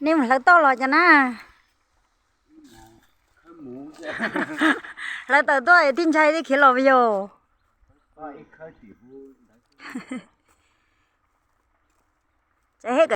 Nej mus hlawv toj los cas na? Hlawv tawm tuaj thiaj ntshai thiaj khiav los yog. Tseem hej